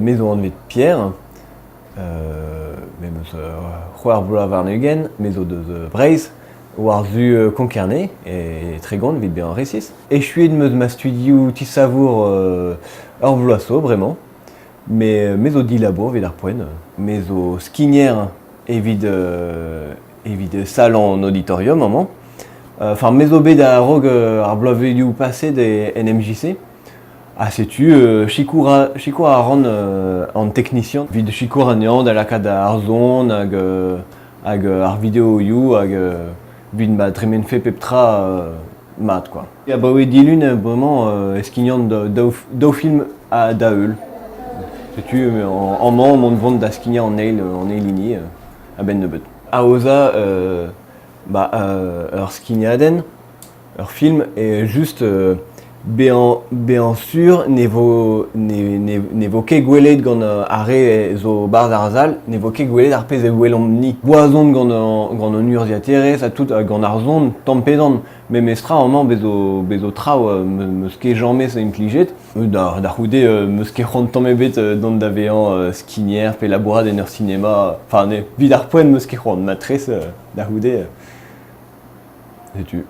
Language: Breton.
Me zo anvet Pierre, me 'm eus c'hwec'h vloaz warn-ugent, me zo deus Breizh, war-zu Konk-Kerne, e Tregont evit bezañ resis. Echuet 'm eus ma studioù tisavour ur bloaz zo bremañ, met me zo dilabour evit ar poent. Me zo skigner evit evit sal an auditorium amañ. Enfin, me zo bet a-raok ar bloavezhioù paset e en MJC. Ha setu sikour a sikour a ran an teknisian evit sikour anezhañ da lakaat ar son hag hag ar videoioù hag evit ma tremenfe pep tra mat quoi. Abaoe dilun bremañ e skignan daou daou film da heul. Setu amañ emaon vont da skignañ an eil an eil hini a-benn nebeut. Aozañ bah ur skignadenn Ur film eo just bezañ bezañ sur ne vo ne ne ne vo ket gwelet gant ar re zo 'barzh ar sal, ne vo ket gwelet ar pezh e welomp-ni. Boas on gant gant an urzhiataerezh ha tout gant ar son tamm pe damm. Memestra amañ bez zo bez zo traoù 'm eus ket james implijet. Da da c'houde 'm eus ket c'hoant tamm ebet dont da vezañ skigner pe labourat en ur sinema. Enfin evit ar poent 'm eus ket c'hoant, matrese da c'houde setu.